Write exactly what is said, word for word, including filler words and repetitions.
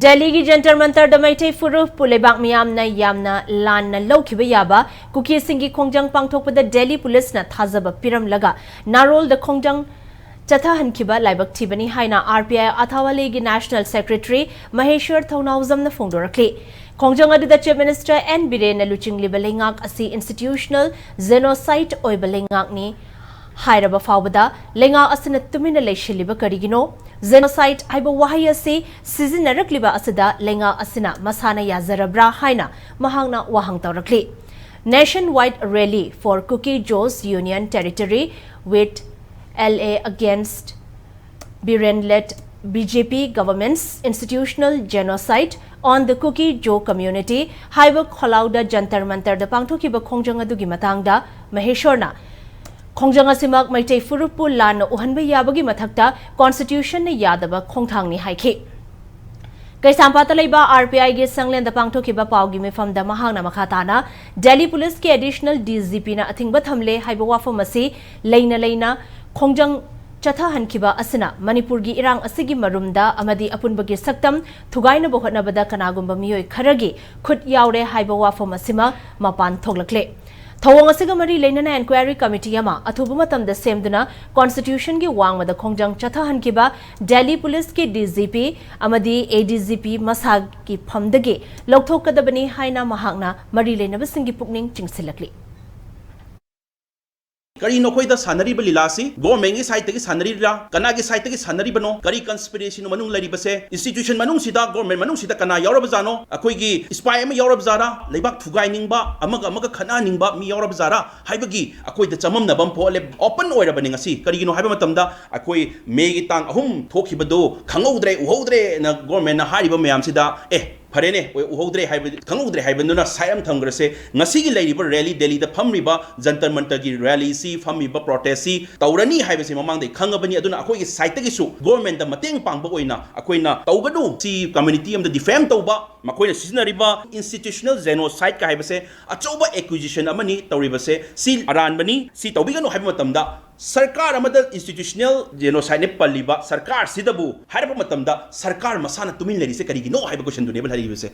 ꯗꯦꯜꯂꯤꯒꯤ ꯖꯟꯇꯔ ꯃꯟꯇꯔꯗ ꯃꯩꯇꯩ ꯐꯨꯔꯨꯞꯄꯨ ꯂꯩꯕꯥꯛ ꯃꯤꯌꯥꯝꯅ ꯌꯥꯝꯅ ꯂꯥꯟꯅ ꯂꯧꯈꯤꯕ ꯌꯥꯕ ꯀꯨꯀꯤꯁꯤꯡꯒꯤ ꯈꯣꯡꯖꯪ ꯄꯥꯡꯊꯣꯛꯄꯗ ꯗꯦꯜꯂꯤ ꯄꯨꯂꯤꯁꯅ ꯊꯥꯖꯕ ꯄꯤꯔꯝꯂꯒ ꯅꯥꯔꯣꯜꯗ ꯈꯣꯡꯖꯪ ꯆꯠꯊꯍꯟꯈꯤꯕ ꯂꯥꯏꯕꯛ ꯊꯤꯕꯅꯤ ꯍꯥꯏꯅ ꯑꯥꯔ ꯄꯤ ꯑꯥꯏ ꯑꯊꯥꯋꯥꯂꯤꯒꯤ ꯅꯦꯁꯅꯦꯜ ꯁꯦꯀ꯭ꯔꯦꯇꯔꯤ ꯃꯍꯦꯁ꯭ꯋꯔ ꯊꯧꯅꯥꯎꯖꯝꯅ ꯐꯣꯡꯗꯣꯔꯛꯂꯤ꯫ ꯈꯣꯡꯖꯪ ꯑꯗꯨꯗ ꯆꯤꯐ ꯃꯤꯅꯤꯁꯇꯔ ꯑꯦꯟ ꯕꯤꯔꯦꯟꯅ ꯂꯨꯆꯤꯡꯂꯤꯕ ꯂꯩꯉꯥꯛ ꯑꯁꯤ ꯏꯟꯁꯇꯤꯇ꯭ꯌꯨꯁꯅꯦꯜ ꯖꯦꯅꯣꯁꯥꯏꯠ ꯑꯣꯏꯕ ꯂꯩꯉꯥꯛꯅꯤ ꯍꯥꯏꯔꯕ ꯐꯥꯎꯕꯗ ꯂꯩꯉꯥꯛ ꯑꯁꯤꯅ ꯇꯨꯃꯤꯟꯅ ꯂꯩꯁꯤꯜꯂꯤꯕ ꯀꯔꯤꯒꯤꯅꯣ? ꯖꯦꯅꯣꯁꯥꯏꯠ ꯍꯥꯏꯕ ꯋꯥꯍꯩ ꯑꯁꯤ ꯁꯤꯖꯤꯟꯅꯔꯛꯂꯤꯕ ꯑꯁꯤꯗ ꯂꯩꯉꯥꯛ ꯑꯁꯤꯅ ꯃꯁꯥꯅ ꯌꯥꯖꯔꯕ꯭ꯔꯥ ꯍꯥꯏꯅ ꯃꯍꯥꯛꯅ ꯋꯥꯍꯪ ꯇꯧꯔꯛꯂꯤ꯫ Nationwide Rally for Kuki Jo's Union Territory with L A against Biren-led B J P government's institutional genocide on the Kuki Zo community ꯍꯥꯏꯕ ꯈꯣꯜꯂꯥꯎꯗ ꯖꯟꯇꯔ ꯃꯟꯇꯔꯗ ꯄꯥꯡꯊꯣꯛꯈꯤꯕ ꯈꯣꯡꯖꯪ ꯑꯗꯨꯒꯤ ꯃꯇꯥꯡꯗ ꯃꯍꯦꯁ꯭ꯋꯔꯅ ꯈꯣꯡꯖꯪ ꯑꯁꯤꯃꯛ ꯃꯩꯇꯩ ꯐꯨꯔꯨꯞꯄꯨ ꯂꯥꯟꯅ ꯎꯍꯟꯕ ꯌꯥꯕꯒꯤ ꯃꯊꯛꯇ ꯀꯣꯟꯁꯇꯤꯇ꯭ꯌꯨꯁꯟꯅ ꯌꯥꯗꯕ ꯈꯣꯡꯊꯥꯡꯅꯤ ꯍꯥꯏꯈꯤ꯫ ꯀꯩꯁꯥꯝꯄꯥꯠꯇ ꯂꯩꯕ ꯑꯥꯔ ꯄꯤ ꯑꯥꯏꯒꯤ ꯁꯪꯂꯦꯟꯗ ꯄꯥꯡꯊꯣꯛꯈꯤꯕ ꯄꯥꯎꯒꯤ ꯃꯤꯐꯝꯗ ꯃꯍꯥꯛꯅ ꯃꯈꯥ ꯇꯥꯅ ꯗꯦꯜꯂꯤ ꯄꯨꯂꯤꯁꯀꯤ ꯑꯦꯗꯤꯁꯅꯦꯜ ꯗꯤ ꯖꯤ ꯄꯤꯅ ꯑꯊꯤꯡꯕ ꯊꯝꯂꯦ ꯍꯥꯏꯕ ꯋꯥꯐꯝ ꯑꯁꯤ ꯂꯩꯅ ꯂꯩꯅ ꯈꯣꯡꯖꯪ ꯆꯠꯊꯍꯟꯈꯤꯕ ꯑꯁꯤꯅ ꯃꯅꯤꯄꯨꯔꯒꯤ ꯏꯔꯥꯡ ꯑꯁꯤꯒꯤ ꯃꯔꯨꯝꯗ ꯑꯃꯗꯤ ꯑꯄꯨꯟꯕꯒꯤ ꯁꯛꯇꯝ ꯊꯨꯒꯥꯏꯅꯕ ꯍꯣꯠꯅꯕꯗ ꯀꯅꯥꯒꯨꯝꯕ ꯃꯤꯑꯣꯏ ꯈꯔꯒꯤ ꯈꯨꯠ ꯌꯥꯎꯔꯦ ꯍꯥꯏꯕ ꯋꯥꯐꯝ ꯑꯁꯤꯃꯛ ꯃꯄꯥꯟ ꯊꯣꯛꯂꯛꯂꯦ꯫ ꯊꯧꯑꯣꯡ ꯑꯁꯤꯒ ꯃꯔꯤ ꯂꯩꯅꯅ ꯏꯟꯀ꯭ꯋꯥꯏꯔꯤ ꯀꯃꯤꯇꯤ ꯑꯃ ꯑꯊꯨꯕ ꯃꯇꯝꯗ ꯁꯦꯝꯗꯨꯅ ꯀꯣꯟꯁꯇꯤꯇ꯭ꯌꯨꯁꯟꯒꯤ ꯋꯥꯡꯃꯗ ꯈꯣꯡꯖꯪ ꯆꯠꯊꯍꯟꯈꯤꯕ ꯗꯦꯜꯂꯤ ꯄꯨꯂꯤꯁꯀꯤ ꯗꯤ ꯖꯤ ꯄꯤ ꯑꯃꯗꯤ ꯑꯦ ꯗꯤ ꯖꯤ ꯄꯤ ꯃꯁꯥꯒꯤ ꯐꯝꯗꯒꯤ ꯂꯧꯊꯣꯛꯀꯗꯕꯅꯤ ꯍꯥꯏꯅ ꯃꯍꯥꯛꯅ ꯃꯔꯤ ꯂꯩꯅꯕꯁꯤꯡꯒꯤ ꯄꯨꯛꯅꯤꯡ ꯆꯤꯡꯁꯤꯜꯂꯛꯂꯤ꯫ ꯀꯔꯤꯅꯣ ꯑꯩꯈꯣꯏꯗ ꯁꯥꯟꯅꯔꯤꯕ ꯂꯤꯂꯥꯁꯤ? ꯒꯣꯔꯃꯦꯟꯒꯤ ꯁꯥꯏꯠꯇꯒꯤ ꯁꯥꯟꯅꯔꯤꯕ꯭ꯔꯥ? ꯀꯅꯥꯒꯤ ꯁꯥꯏꯠꯇꯒꯤ ꯁꯥꯟꯅꯔꯤꯕꯅꯣ? ꯀꯔꯤ ꯀꯟꯁꯄꯤꯔꯦꯁꯤꯅꯣ ꯃꯅꯨꯡ ꯂꯩꯔꯤꯕꯁꯦ? ꯏꯟꯁꯇꯤꯇ꯭ꯌꯨꯁꯟ ꯃꯅꯨꯡꯁꯤꯗ, ꯒꯣꯔꯃꯦꯟ ꯃꯅꯨꯡꯁꯤꯗ ꯀꯅꯥ ꯌꯥꯎꯔꯕꯖꯥꯠꯅꯣ? ꯑꯩꯈꯣꯏꯒꯤ ꯏꯁꯄꯥꯏ ꯑꯃ ꯌꯥꯎꯔꯕꯖꯥꯠꯔꯥ? ꯂꯩꯕꯥꯛ ꯊꯨꯒꯥꯏꯅꯤꯡꯕ, ꯑꯃꯒ ꯑꯃꯒ ꯈꯠꯅꯍꯟꯅꯤꯡꯕ ꯃꯤ ꯌꯥꯎꯔꯕꯖꯥꯠꯔꯥ ꯍꯥꯏꯕꯒꯤ ꯑꯩꯈꯣꯏꯗ ꯆꯃꯝꯅꯕ ꯑꯃ ꯄꯣꯛꯍꯜꯂꯦ꯫ ꯑꯣꯄꯟ ꯑꯣꯏꯔꯕꯅꯤ ꯉꯁꯤ꯫ ꯀꯔꯤꯒꯤꯅꯣ ꯍꯥꯏꯕ ꯃꯇꯝꯗ, ꯑꯩꯈꯣꯏ ꯃꯦꯒꯤ ꯇꯥꯡ ꯑꯍꯨꯝ ꯊꯣꯛꯈꯤꯕꯗꯨ ꯈꯪꯍꯧꯗ꯭ꯔꯦ, ꯎꯍꯧꯗ꯭ꯔꯦꯅ ꯒꯣꯔꯃꯦꯟꯅ ꯍꯥꯏꯔꯤꯕ ꯃꯌꯥꯝꯁꯤꯗ, ꯑꯦ, ꯐꯔꯦꯅꯦ, ꯎꯍꯧꯗ꯭ꯔꯦ ꯍꯥꯏꯕ, ꯈꯪꯍꯧꯗ꯭ꯔꯦ ꯍꯥꯏꯕꯗꯨꯅ ꯁꯥꯏꯠ ꯑꯃ ꯊꯝꯈ꯭ꯔꯁꯦ꯫ ꯉꯁꯤꯒꯤ ꯂꯩꯔꯤꯕ ꯔꯦꯂꯤ, ꯗꯦꯜꯂꯤꯗ ꯐꯝꯃꯤꯕ ꯖꯟꯇꯔ ꯃꯟꯇꯔꯒꯤ ꯔꯦꯂꯤꯁꯤ, ꯐꯝꯃꯤꯕ ꯄ꯭ꯔꯣꯇꯦꯁꯁꯤ ꯇꯧꯔꯅꯤ ꯍꯥꯏꯕꯁꯤ ꯃꯃꯥꯡꯗꯒꯤ ꯈꯪꯉꯕꯅꯤ꯫ ꯑꯗꯨꯅ ꯑꯩꯈꯣꯏꯒꯤ ꯁꯥꯏꯠꯇꯒꯤꯁꯨ ꯒꯣꯔꯃꯦꯟꯗ ꯃꯇꯦꯡ ꯄꯥꯡꯕ ꯑꯣꯏꯅ ꯑꯩꯈꯣꯏꯅ ꯇꯧꯒꯅꯨ꯫ ꯁꯤ ꯀꯝꯃ꯭ꯌꯨꯅꯤꯇꯤ ꯑꯃꯗ ꯗꯤꯐꯦꯝ ꯇꯧꯕ, ꯃꯈꯣꯏꯅ ꯁꯤꯖꯤꯟꯅꯔꯤꯕ ꯏꯟꯁꯇꯤꯇ꯭ꯌꯨꯁꯅꯦꯜ ꯖꯦꯅꯣꯁꯥꯏꯠꯀ ꯍꯥꯏꯕꯁꯦ ꯑꯆꯧꯕ ꯑꯦꯀ꯭ꯌꯨꯖꯤꯁꯟ ꯑꯃꯅꯤ ꯇꯧꯔꯤꯕꯁꯦ꯫ ꯁꯤ ꯑꯔꯥꯟꯕꯅꯤ, ꯁꯤ ꯇꯧꯕꯤꯒꯅꯨ ꯍꯥꯏꯕ ꯃꯇꯝꯗ ꯁꯔꯀꯥꯔ ꯑꯃꯗ institutional genocide ꯅꯦ ꯄꯜꯂꯤꯕ ꯁꯔꯀꯥꯔꯁꯤꯗꯕꯨ ꯍꯥꯏꯔꯛꯄ ꯃꯇꯝꯗ ꯁꯔꯀꯥꯔ ꯃꯁꯥꯅ ꯇꯨꯃꯤꯟ ꯂꯩꯔꯤꯁꯦ ꯀꯔꯤꯒꯤꯅꯣ ꯍꯥꯏꯕ question ꯗꯨꯅꯦꯕ ꯍꯥꯏꯔꯤꯕꯁꯦ꯫